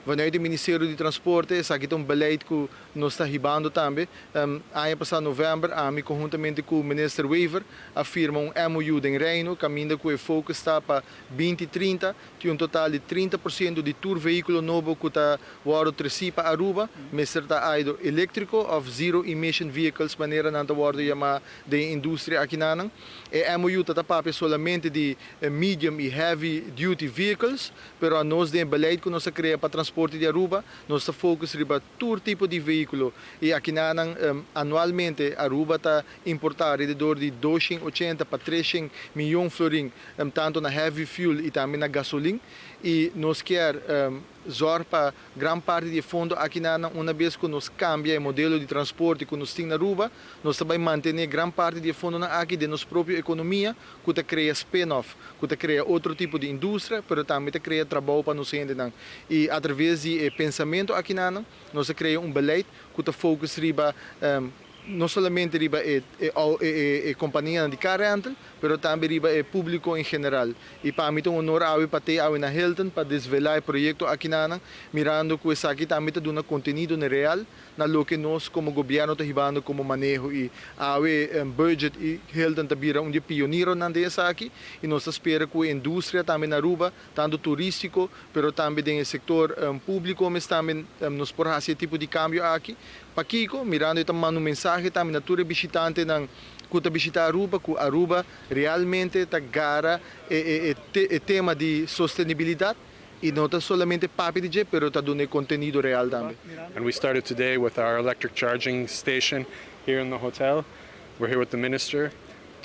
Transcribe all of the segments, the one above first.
Vanuit e Ministerio di Transporte, esaki ta un beleid ku nos ta hibando tambe. Aña pasá novèmber, ami konhuntamente ku Minister Wever a firma un MOU den Reino, kaminda ku e focus ta pa 2030 tin un total di 30% di tur vehíkulo nobo ku ta wòrdu tresí pa Aruba mester ta either eléktriko òf zero emission vehicles, manera nan ta wòrdu yamá den industria akinan. E MOU ta papia solamente di medium i heavy duty vehicles, pero nos den beleid ku nos a krea pa transporte di Aruba, nos ta focus riba tur tipo di vehíkulo. I akinan anualmente Aruba ta importá alrededor di 280 pa 300 mion florin, tantu na heavy fuel i tambe na gasolin. I nos ke zorg pa gran parti di fondo akinan, un bes ku nos kambia e modelo di transporte ku nos tin na Aruba, nos tambe mantené gran parti di fondo aki den nos propio ekonomia, ku ta krea spin-off, ku ta krea otro tipo di industria, pero tambe ta krea trabou pa nos hendenan. I a traves di pensamentu akinan, nos a krea un beleid ku ta focus riba no solamente riba e kompania di car rental, pero tambe riba e públiko en general. I pa mi ta un honor awe pa ta awe na Hilton pa desvelá e proyekto akinan, mirando ku esaki tambe ta duna kontenido real na loke nos komo gobièrnu ta hibando komo maneho. I awe budget i Hilton ta bira un di pioneronan den esaki i nos ta spera ku e industria tambe na Aruba, tantu turístiko, pero tambe den sektor públiko, mas tambe nos por hasi e tipo di kambio aki. Pakiko, mirando ta manda un mensahe tambe na tur bishitantenan ku ta bishitá Aruba, ku Aruba realmente ta gara e tema di sostenibilidat i no ta solamente papia di dje, pero ta duna kontenido real tambe. And we started today with our electric charging station here in the hotel. We're here with the minister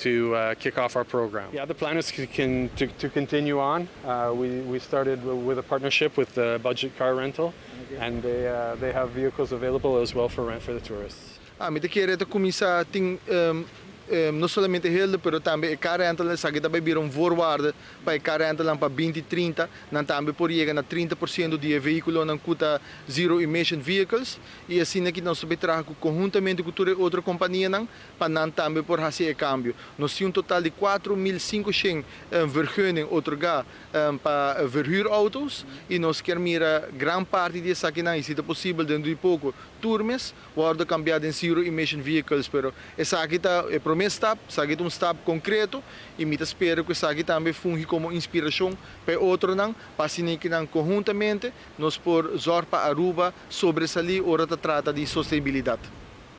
to kick off our program. Yeah, the plan is to continue on. We started with a partnership with the Budget Car Rental, and they have vehicles available as well for rent for the tourists. Ah, mi ta kere kuminsá tin no solamente Hilton, pero tambe e car rental, esaki tambe bira un voorwaarde pa e car rental pa 2030, nan tambe por yega na 30% di vehíkulonan ku ta zero emission vehicles. I asina aki nos tambe traha konhuntamente ku tur otro kompanianan pa nan tambe por hasi e kambio. Nos tin un total di 4.500 vergunning otorgá pa verhuurauto's i nos ke mira gran parti di esakinan, i si ta posibel denter di poko tur mes wòrdu kambiá den zero emission vehicles, pero esaki ta e promé stap, esaki ta un stap konkreto i mi ta spera ku esaki tambe fungi komo inspirashon pa otronan, pa asina konhuntamente nos por zorg pa Aruba sobresalí ora ta trata di sostenibilidat.